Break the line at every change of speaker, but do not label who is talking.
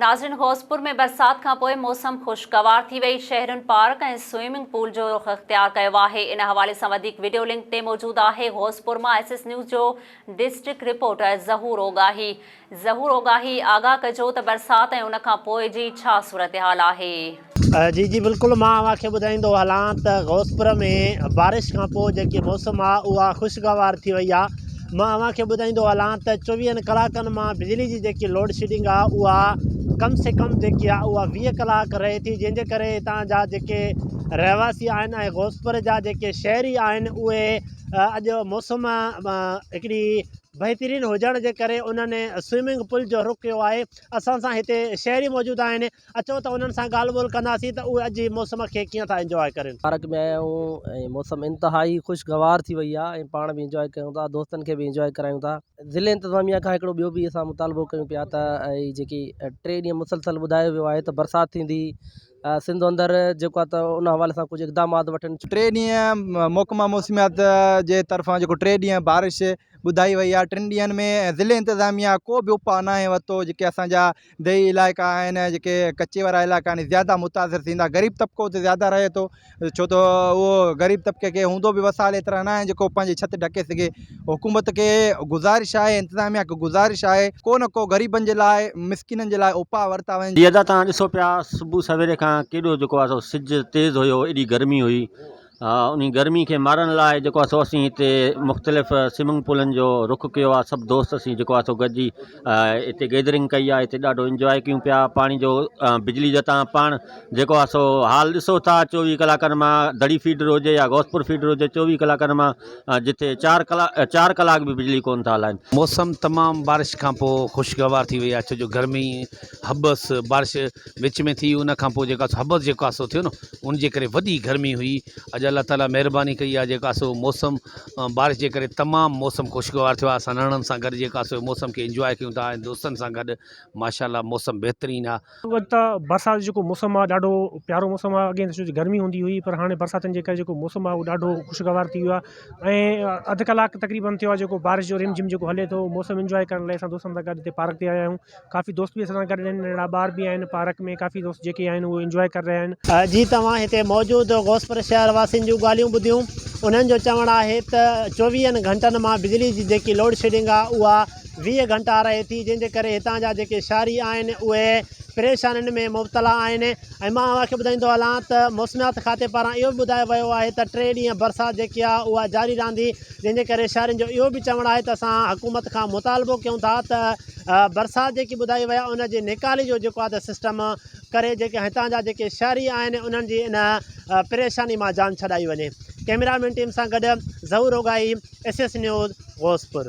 ناظرين غوثپور ۾ برسات کانپوء موسم خوشگوار ٿي وئي، شهرين پارڪ ۽ سوئمنگ پول جو رخ اختيار ڪيو آهي، ان حوالي سان وڌيڪ وڊيو لنڪ تي موجود آهي غوثپور مان ايس ايس نيوز جو ڊسٽرڪٽ رپورٽر ظهور اوڳاهي، ظهور اوڳاهي آگاهه ڪجو ته برسات ۽ ان کانپوء جي ڇا صورتحال آهي.
جي جي بلڪل مان اوهان کي ٻڌائيندو هلان ته غوثپور ۾ بارش کانپوء جيڪي موسم آهي اها خوشگوار ٿي وئي آهي مان اوهان کي ٻڌائيندو هلان ته چوويهن ڪلاڪن مان بجلي جي جيڪي لوڊ شيڊنگ آهي اها ڪم سي ڪم جيڪي آهي اها 20 ڪلاڪ رهي ٿي جنهن جي ڪري هتان جا جيڪي رهواسي آهن ۽ غوثپور جا جيڪي شهري آهن اهي اڄ موسم هڪڙي بهترين هجڻ جي ڪري انهن سوئمنگ پول جو رخ ڪيو آهي اسان سان هتي شهري موجود آهن اچو ته انهن سان ڳالهه ٻولهه ڪنداسين ته اهي اڄ جي موسم کي ڪيئن ٿا انجواء ڪرين.
پارڪ ۾ آيا آهيون ۽ موسم انتهائي خوشگوار ٿي وئي آهي ۽ پاڻ به انجواء ڪيون ٿا دوستن کي به انجواء ڪرايون ٿا. ضلعي انتظاميا کان هڪڙو ٻيو به اسان مطالبو ڪيون پيا ته هي جيڪي ٽي ڏينهن مسلسل ٻڌايو ويو آهي ته برسات ٿيندي سنڌ اندر جيڪو آهي ته ان حوالي سان ڪجهه اقدامات وٺن.
ٽي ڏينهن محڪمه موسميات جي طرفان جيڪو ٽي ڏينهن بارش ٻڌائي وئي آهي ٽن ڏينهن ۾ ضلعي انتظاميا ڪو به اپاء ناهي ورتو جيڪي اسان جا ديهي علائقا آهن جيڪي ڪچي وارا علائقا آهن زياده متاثر ٿيندا غريب طبقو اتي زياده رهي ٿو ڇو ته اهو غريب طبقي کي هوندو به وسائل ايترا نه آهن جيڪو پنهنجي ڇت ڍڪي سگهي حڪومت کي گذارش آهي انتظاميا کي گذارش آهي ڪو نه ڪو غريبن جي لاء مسڪينن جي لاء اپاء ورتا وڃن.
جي ادا توهان ڏسو پيا صبح سويري کان ڪيڏو جيڪو آهي سو سج تيز هيو ايڏي گرمي هئي انهي گرمي کي مارڻ لاء جيڪو آهي سو اسين هتي مختلف سوئمنگ پولن جو رخ ڪيو آهي سڀ دوست اسين جيڪو آهي سو گڏجي هتي گيدرنگ ڪئي آهي هتي ڏاڍو انجواء ڪيون پيا پاڻي جو بجلي جو تان پاڻ جيڪو آهي سو حال ڏسو ٿا چوويهه ڪلاڪن مان دڙي فيڊر هجي يا غوثپور فيڊر هجي چوويهه ڪلاڪن مان جتي چار ڪلاڪ چار ڪلاڪ به بجلي ڪون ٿا هلائن.
موسم تمام بارش کان پوء خوشگوار ٿي وئي آهي ڇو جو گرمي حبس بارش وچ ۾ ٿي ان کان پوء جيڪا سو حبس جيڪو آ سو ٿيو نه ان جي ڪري وڏي گرمي هئي اڄ الله تعالي مهرباني ڪئي آ جيڪا سو موسم بارش جي ڪري تمام موسم خوشگوار ٿيو آ اسان ننڍڙن سان گڏ جيڪا سو موسم کي انجواء ڪيون ٿا ۽ دوستن سان گڏ ماشاء الله موسم بهترين آ.
اڄ ته برسات جو جيڪو موسم آ ڏاڍو پيارو موسم آ اڳي ڇو جو گرمي هوندي هئي پر هاڻي برساتن جي ڪري جيڪو موسم آ اهو ڏاڍو خوشگوار ٿي ويو آ ۽ اڌ ڪلاڪ تقريبن ٿيو آ جيڪو بارش جو رم جھم جيڪو هلي ٿو موسم انجواء ڪرڻ لاء اسان دوستن سان گڏ هتي پارڪ تي آيا آهيون ڪافي دوست به اسان سان گڏ آهن ننڍڙا ٻار به آهن پارڪ ۾ ڪافي دوست جيڪي آهن اهي انجواء ڪري رهيا آهن.
جي توهان هتي موجود غوثپور شهر واسين جون ڳالهيون ٻڌيون انهن جو چوڻ آهي ته چوويهن گهنٽن مان بجلي جي جيڪي لوڊ شيڊنگ آهي اها 20 گهنٽا رهي ٿي جنهن جي ڪري هتان جا جيڪي شهري آهن اهي پريشانين ۾ مبتلا آهن ۽ مان اوهان کي ٻڌائيندو هلان ته موسميات کاتي پاران اهو به ٻڌايو ويو آهي ته ٽي ڏينهن برسات جيڪي آهي اها جاري رهندي جنهن جي ڪري شهرين جو اهو به چوڻ آهي ته اسان حڪومت کان مطالبو ڪيون ٿا ته برسات جيڪي ٻڌائي وئي آهي ان جي نيڪالي جو جيڪو آهي ته سسٽم ڪري جيڪي هتان جا جيڪي شهري آهن انهن جي ان پريشاني مان جان ڇڏائي وڃي ڪئميرا مين ٽيم سان گڏ Zahoor Ogahi S S news Ghauspur.